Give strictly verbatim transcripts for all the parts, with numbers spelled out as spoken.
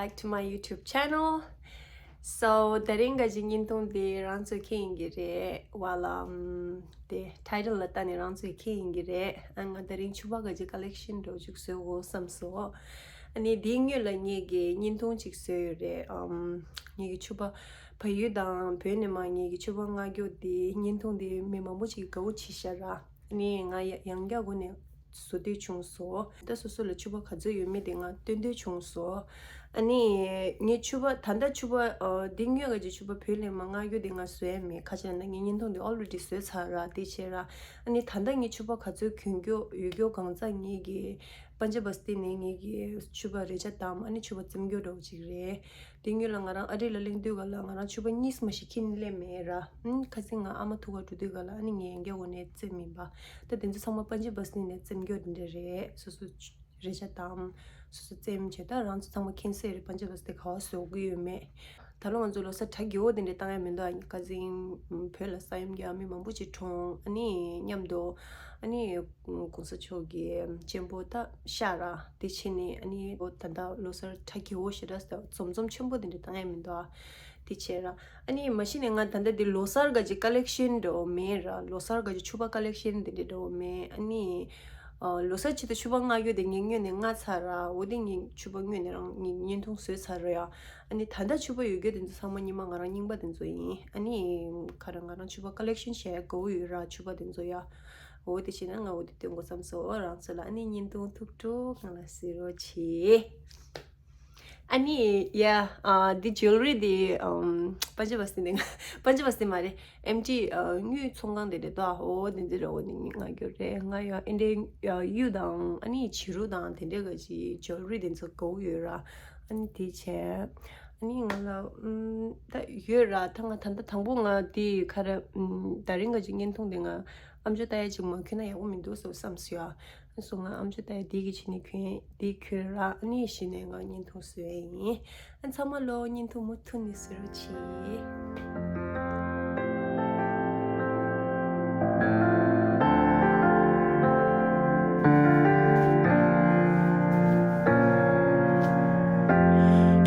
Back to my YouTube channel. So, ད་རིང་ག་ཅིག་བརྙན་ཐུང་འདི་རང་ཚོས་མཁྱེན་ཡིན་གྱི་རེད། ཝ་ལ། ཨམ། དེ་ཊའི་ཊལ་ལ་ལྟ་ནས་རང་ཚོས་མཁྱེན་ཡིན་གྱི་རེད། ཨ། ང་ད་རིང་ཕྱུ་པ་ག་ཅིག་ཀ་ལེག་ཤན་འདྲ་བོ་ཅིག་བཟོ་དགོས་བསམ་སོང་། ཨ་ནི་དེའི་སྔོན་ལ་ངེད་ཀྱིས་བརྙན་ཐུང་ཅིག་བཟོས་ཡོད་རེད། ཨམ། ངེད་ཀྱི་ཕྱུ་པ་བལ་ཡུལ་དང་བོད་ནས་མར་ངེད་ཀྱི་ཕྱུ་པ་མངགས་རྒྱུ་དེ་བརྙན་ཐུང་དེ་མི་མང་པོ་ཅིག་གིས་དགའ་པོ་བྱས་ཤག་ར། ཨ་ནི་ང་ཡ་ཡང་བསྐྱར་སྒོ་ནས་བཟོ་འདོད་བྱུང་སོང་། ད་སོ་སོ་ལ་ཕྱུ་པ་ག་ཚོད་ཡོད་མེད་དེ་ང་སྟོན་འདོད་བྱུང་སོང་། ཨ་ནི་ངའི་ཕྱུ་པ་ད་ལྟ་ཕྱུ་པ། ཨ། འདི་སྔོན་ག་ཅིག་ཕྱུ་པ་བོད་ལས་མར་མངགས་རྒྱུ་དེ་ང་བཟོས་ཡ་མེད། ག་ཅི་ལབ་ན་ངའི་བརྙན་ཐུང་དེ་ཨོལ་རེ་ཌི་བཟོས་ཚར་ར། དེ་བྱས་ར། ཨ་ནི་ད་ལྟ་ངའི་ཕྱུ་པ་ག་ཚོད་གྱོན་རྒྱུ་ཡོད་རྒྱུ་གང་ཙམ་ངེད་ཀྱི་པན་ཇ་བ་སྟི་ནས་ངེད་ཀྱི་ཕྱུ་པ་རས་ཆ་བཏང་། ཨ་ནི་ཕྱུ་པ་བཙེམ་རྒྱུ་འདྲ་བོ་ཅིག་རེད། དེ་སྔོན་ལ་ང་རང་ཨ་རི་ལ་གླེང་དུས་ག་ལ་ང་རང་ཕྱུ་པ་གཉིས་མ་ཞིག་ཁྱེར་ནས་སླེབས་མེད་ར། ཨུམ། ཁ་སང་ང་ཨ་མ་ཐུག་ག་འགྲོ་དུས་ག་ལ་ཨ་ནི་ངས་ཡང་བསྐྱར་སྒོ་ནས་བཙེམ་ཡིན་པ། ད་དེ་ཚོ་ཚང་མ་པན་ཇ་བ་སྟི་ནས་བཙེམ་རྒྱུ་དེ་འདྲ་རེད། སོ་སོ་རས་ཆ་བཏང་། སོ་སོ་བཙེམ་བྱས། ད་རང་ཚོ་ཚང་མ་མཁྱེན་གསལ་རེད། པན་ཇ་བ་སྟི་ག་བ་བཟོ་གི་ཡོད་མེད། ད་ལོ་ང་ཚོ་ལོ་གསར་གྲ་རྒྱས་པོ་དེ་འདྲ་བཏང་ཡ་མི་འདུག་ཨ་ནི་ཁ་སང་བོད་ལ་ས་ཡོམ་རྒྱག་མི་མང་པོ་ཅིག་གྲོངས། ཨ་ནི་མཉམ་དུ་ཨ་ནི་གོང་ས་མཆོག་གི་གཅེན་པོ་ད་གཤགས་ར། དེ་བྱས་ནས་ཨ་ནི་ད་ལྟ་ལོ་གསར་གྲ་རྒྱས་པོ་ཞེ་དྲག་འཛོམས་འཛོམས་ཆེན་པོ་དེ་འདྲ་བཏང་ཡ་མི་འདུག་ཨ། དེ་བྱས་ར། ཨ་ནི་མ་གཞི་ནས་ང་ད་ལྟ་འདི་ལོ་གསར་ག་ཅིག་ཀ་ལེག་ཤན་འདྲ་བོ་མེད་ར། ལོ་གསར་ག་ཅིག་ཕྱུ་པ་ཀ་ལེག་ཤན་དེ་འདྲ་འདྲ་བོ་མེད། ཨ་ནི་ཨ། ལོ་གསར་ཆེད་དུ་ཕྱུ་པ་མངགས་རྒྱུ་དེ་ངས་སྔོན་ནས་མངགས་ཚར་ར། འོ་དེ་ངས་ཕྱུ་པ་སྔོན་ནས་རང་ངས་བརྙན་ཐུང་བཟོས་ཚར་ར་ཡ། ཨ་ནི་ད་ལྟ་ཕྱུ་པ་ཡོད་རྒྱུ་དེ་ཚོ་ཚང་མ་སྔོན་མ་ང་རང་རྙིང་པ་དེ་ཚོ་ཡིན། ཨ་ནི་ག་རེ་ང་རང་ཕྱུ་པ་ཀ་ལེག་ཤན་བྱེད་ཡ་དགའ་པོ་ཡོད་ར། ཕྱུ་པ་དེ་ཚོ་ཡ། འོ་དེ་བྱས་ན་ང་འོ་དེ་སྟོན་དགོས་བསམ་སོང་། འོ་རང་ཚོ་ལ་ཨ་ནི་བརྙན་ཐུང་ཐུགས་སྤྲོ་གང་ལ་གཟིགས་རོགས་བྱེད། ཨ་ནི་ཡ། ཨ། འདི་ཇུ་ལ་རི་འདི་ཨམ། པན་ཇ་བ་སྟི་འདི་ང་། པན་ཇ་བ་སྟི་མ་རེད། ཨེམ་ཊི། ཨ། དངུལ་ཚོང་ཁང་དེ་རེད་དོ། འོ་དེ་འདི་རེད། འོ་དེ་ང་གྱོད་རེད། ང་ཡ་ཨེ་འདྲའི་ཡ་གཡུ་དང་ཨ་ནི་བྱི་རུ་དང་དེ་འདྲའི་ག་ཅིག་ཇུ་ལ་རི་དེ་ཚོ་དགའ་པོ་ཡོད་ར། ཨ་ནི་དེ་བྱས། ཨ་ནི་ང་ལ་ཨམ། ད་ཡོད་ར། ད་ང་ད་ལྟ་དང་པོ་ང་དེ་ག་རེ་ཨམ། ད་རིང་ག་ཅིག་བརྙན་ཐུང་དེ་ང་ཨམ་ཅོག་ལྟ་ཡ་ཅིག་མ་གྱོན་ན་ཡག་པོ་མི་འདུག་བསམ་སོང་ཡ། སོ་ང་ཨམ་ཅོག་ལྟ་ཡ་དེ་གི་ཕྱི་ནས་གྱོན། དེ་གྱོན་ར། ཨ་ནི་གཞི་ནས་ང་བརྙན་ཐུང་བཟོ་ཡ་ཡིན། ཨ། ཚང་མ་ལོ་བརྙན་ཐུང་མུ་མཐུད་ནས་གཟིགས་རོགས་བྱེད།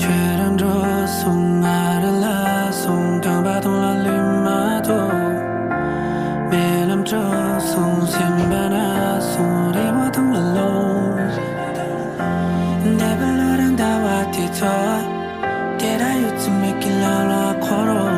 ཁྱོད་རང་འགྲོ་སོང་། ང་རང་ལ་སོང་། རྐང་པ་གདོང་ལ་ལུས་མ་ཐུབ། རྨི་ལམ་འགྲོ་སོང་། སེམས་པ་ན་སོང་། རི་མོ་གདོང་ལ་ལོག་འདས་པའི་ལོ་རིམ་ཟླ་བ་དེ་ཚོ། དེ་ར་ཡོད་ཚུལ་མིག་གི་ལམ་ལ་འཁོར་རོ།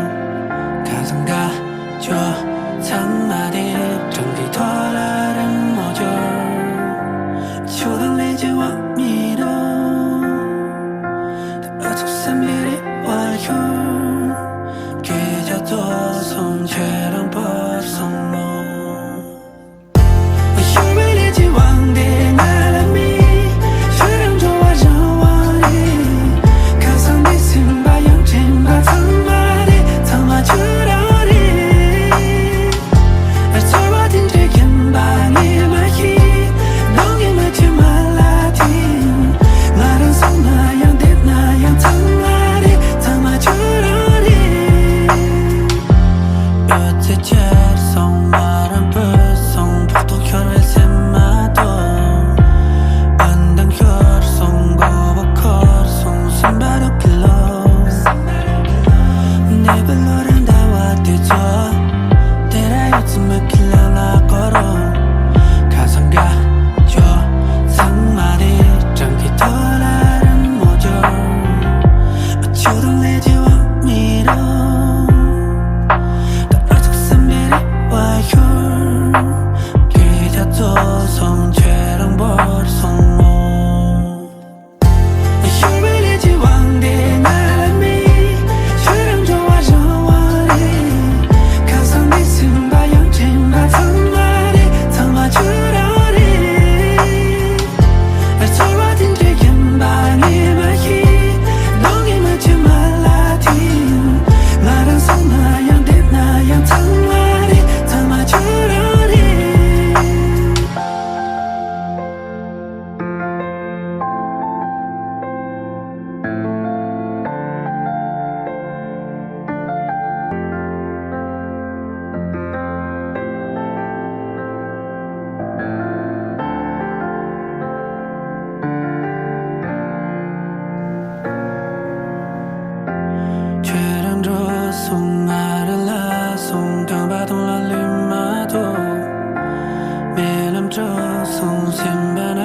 སོང་སེམས་པ་ན་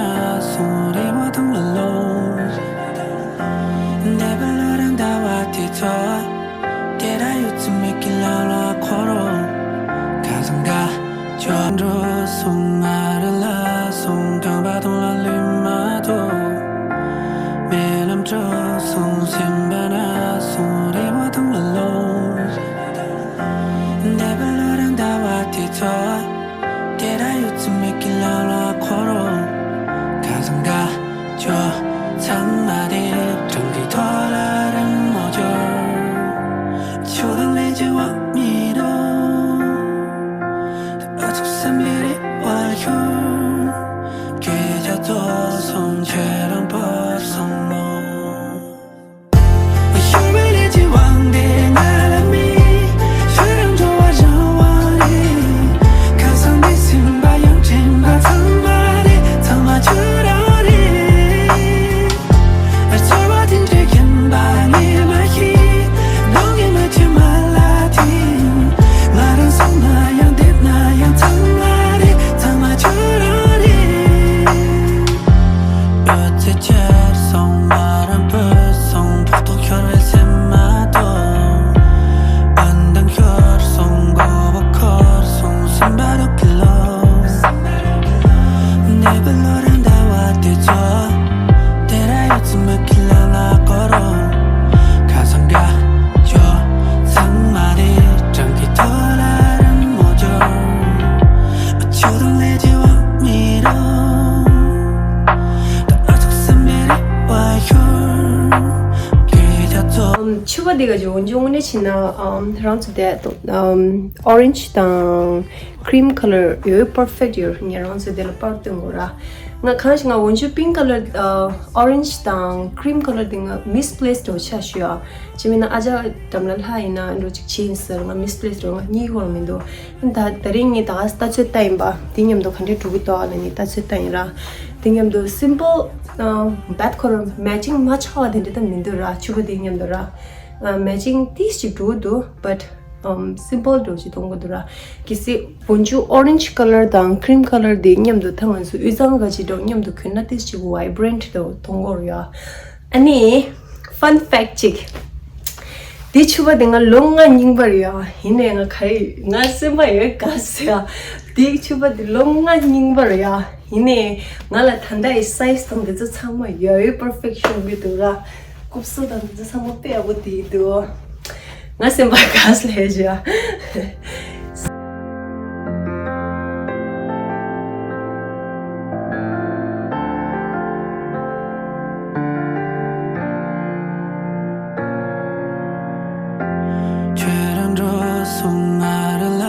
སོང་རེ་བ་དང་བློ། འདས་པའི་ལོ་རིམ་ཟླ་བ་དེ་ཚོ། དེ་ར་ཡོད་ཚུལ་མིག་གི་ལམ་ལ་འཁོར་རོ། ཁ་སང་ག་ཅོ་འགྲོ་སོང་ང་ར་ལ་སོང་དྲན་པ་དང་ལ་ལུས་མ་ཐོ། རྨི་ལམ་འགྲོ་སོང་སེམས་པ་ན་སོང་རེ་བ་དང་བློ། འདས་པའི་ལོ་རིམ་ཟླ་བ་དེ་ཚོ། དེ་ར་ཡོད་ཚུལ་མིག་གི་ལམ་ལ་འཁོར་རོ། ཁ་སང་ག་ཅོ་ཚང་མ་དེ་གྲང་གི་ཐོག་ལ་རིང་མོ་ཅོ། ཆུ་དང་ལས་ཀྱི་བ་མི་རོ། ཨ་ཚོགས་སེམས་པའི་རེ་བ་ཤོར། སྐད་ཆ་ཚོ་སོང་ཁྱེད་རང་བར་སོང་མོ། ཡོད་ཚད་ཁྱེར་སོང་མ་རང་བུད་སོང་། ཕོག་ཐུག་ཤོར་བའི་སེམས་མ་གཏོགས། འོན་ཏང་ཤོར་སོང་། མགོ་བོ་འཁོར་སོང་། སེམས་པ་རུ་ཁི་ལོ། འདས་པའི་ལོ་རིམ་ཟླ་བ་དེ་ཚོ། དེ་ར་ཡོད་ཚུལ་མིག་གི་ལམ་ལ་འཁོར་རོ། ཁ་སང་ག་ཅོ་ཚང་མ་དེ་གྲང་གི་ཐོག་ལ་རིང་མོ་ཅོ། ཆུ་དང་ལས་ཀྱི་བ་མི་རོ། ཕྱུ་པ་འདི་ག་ཅིག་འོན་ཀྱང་དངོས་གནས་བྱས་ན་ཨམ་རང་ཚོ་དེ་ཨམ་orange་དང་cream colour་ཡོད་perfect་ཡོད། ངས་རང་ཚོ་དེ་ལ་པར་སྟོན་དགོས་ར། ང་གང་ཞིག་ང་འོན་ཀྱང་pink colour་orange་དང་cream colour་དེ་ང་misplaced་འགྲོ་ཆ་ཞུ་ཡ། ཅི་མིན་ན་ཨ་ཅག་འགྲམ་ལ་ལྷ་ཡིན་ན་འགྲོ་ཅིག་བྱེད་ཡིན་ཟེར། ང་misplaced་འགྲོ་ང་གཉིས་ཧོར་མི་འདུག་ད་ད་རིང་ངས་ད་ག་ལྟ་ཚོད་ལྟ་ཡིན་པ། དེ་མཉམ་དུ་ག་འདྲས་འགྲོ་གི་འདུག་ཨ་ལ་ངས་ལྟ་ཚོད་ལྟ་ཡིན་ར། དེ་མཉམ་དུ་simple་ཨ་bad colour matching་མ་ཆགས་པ་དེ་འདྲས་ད་མི་འདུག་ར། ཕྱུ་པ་དེ་མཉམ་དུ་ར། ཨ་matching་ཏིས་ཅིག་འགྲོ་གི་འདུག but་ཨམ་simple་འགྲོ་ཅིག་གཏོང་གི་འདུག་ར། གལ་སྲིད་འོན་ཀྱང་orange colour་དང་cream colour་དེ་མཉམ་དུ་ད་ང་ཚོ་དབུས་གཙང་ག་ཅིག་འགྲོ་མཉམ་དུ་གོན་ན་ཏིས་ཅིག་vibrant་འགྲོ་གཏོང་གི་ར་ཡ། ཨ་ནི། Fun fact་གཅིག་དེ་ཕྱུ་པ་དེ་ང་ལོ་ལྔ་རྙིང་པ་རེད་ཡ། ཡིན་ནའི་ང་ག་རེ་ང་སེམས་པ་ཡོད་དགའ་ཟེར་ཡ། དེ་ཕྱུ་པ་དེ་ལོ་ལྔ་རྙིང་པ་རེད་ཡ། ཡིན་ནའི་ང་ལ་ད་ལྟ་ཡི་size་དང་དེ་ཚོ་ཚང་མ་ཡོད་ཡོད་perfect་ཤོང་གི་འདུག་ར། སྐུབ་སུ་དང་དེ་ཚོ་ཚང་མ་དཔེ་ཡག་པོ་དེ་འདུག་ང་སེམས་པ་དགའ་ཟེར་ཡ། ཁྱེད་རང་འགྲོ་སོང་ང་ར་ལ་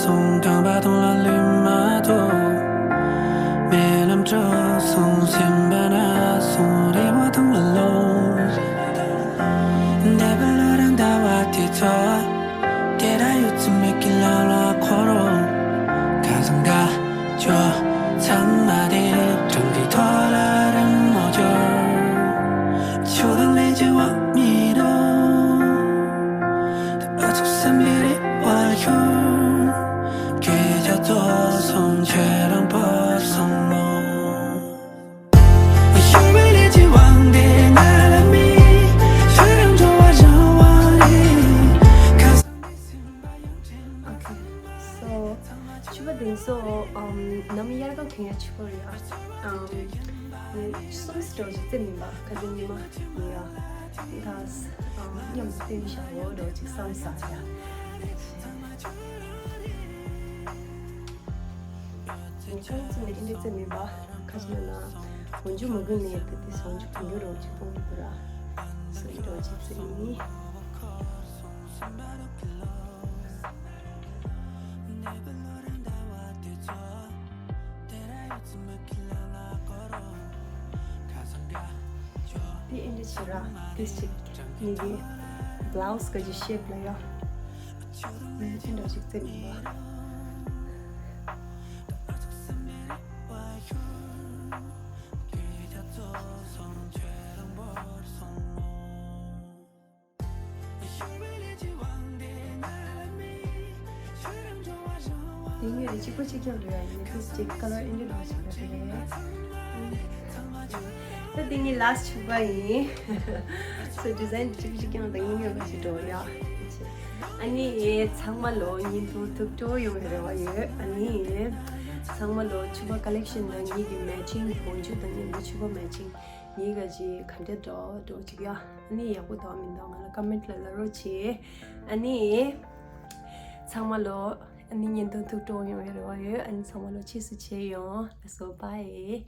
སོང་དྲན་པ་དང་ལ་ལུས་མ་ཐོ། རྨི་ལམ་འགྲོ་སོང་སེམས་པ་ན་སོང་རེ་བ་དང་བློ་ལོ། འདས་པའི་ལོ་རིམ་ཟླ་བ་དེ་ཚོ། དེ་ར་ཡོད་ཚུལ་མིག་གི་ལམ་ལ་འཁོར་རོ། ཁ་སང་ག་ཅོ་ཚང་མ་དེ་གྲང་གི་ཐོག་ལ་རིང་མོ་ཅོ། ཆུ་དང་ལས་ཀྱི་བ་མི་རོ། ཨ་ཚོགས་སེམས་པའི་རེ་བ་ཤོར། སྐད་ཆ་ཚོ་སོང་ཁྱེད་རང་བར་སོང་མོ། Okay, so ཕྱུ་པ་དེ་ཚོ་ཨམ་ནམ་དབྱར་ཁ་གྱོན་ཡ་ཕྱུ་པ་རེད་ཨ། ཨམ་ནི་གསུམ་སྤྲོ་ཅིག་རྩེ་མིན་པ་ཁ་ཚ་ཉི་མ་ཡ། ད་ཨམ་མཉམ་དུ་སྟོན་བཞག་འོ་འགྲོ་ཅིག་བསམ་ས་ཡ། ཁོང་ཚོ་ནི་ཨིན་དྲི་རྩེ་མིན་པ། ཁ་ཅིག་ན་ན། འོན་ཇུ་མ་གུ་ནས་དེ་དེ་སོང་ཇུ་གུ་རོ་ཅིག་ཕོང་གི་ར། སོང་རོ་ཅིག་རྩེ་མིན། དེ་ཨིན་དྲི་ཆི་ར། དེ་ཅིག་ནི་གི་blouse་ག་ཅིག་shape་ལ་ཡ། ཨིན་དྲི་ཅིག་རྩེ་མིན་པ། དེ་ཉིད་རེ་གཅིག་པ་གཅིག་རྐྱང་རེད་ཡ། ཡིན་ནའི་ཏིས་ཅིག་ཀ་ལར་ཨེ་འདྲ་འདྲ་ཞིག་རེད། ད་དེ་ངའི་ལཱསི་ཕྱུ་པ་ཡིན། སོ་ཌི་ཛའིན་གཅིག་པ་གཅིག་རྐྱང་དང་ཉིན་ཉིན་པ་ཞིག་འགྲོ་ཡ། ཨ་ནི་ཚང་མ་ལོ་བརྙན་ཐུང་ཐུགས་སྤྲོ་ཡོང་བའི་རེ་བ་ཡོད། ཨ་ནི་ཚང་མ་ལོ་ཕྱུ་པ་ཀ་ལེག་ཤན་དང་ངེད་ཀྱི་མེ་ཆིང་བོང་ཆུ་དང་མཉམ་དུ་ཕྱུ་པ་མེ་ཆིང་ངེད་ཀ་ཅིག་ག་འདྲ་འགྲོ་འགྲོ་ཅིག་ཡ། ཨ་ནི་ཡག་པོ་འདུག་མི་འདུག་ང་ལ་ཀ་མེན་ཊི་ལ་ལབ་རོགས་བྱེད། ཨ་ནི་ཚང་མ་ལོ་ཨ་ནི་བརྙན་ཐུང་ཐུགས་སྤྲོ་ཡོང་བའི་རེ་བ་ཡོད། ཨ་ནི་ཚང་མ་ལོ་ཕྱིས་སུ་མཇལ་ཡོང་། ལགས་སོ། བྷའི།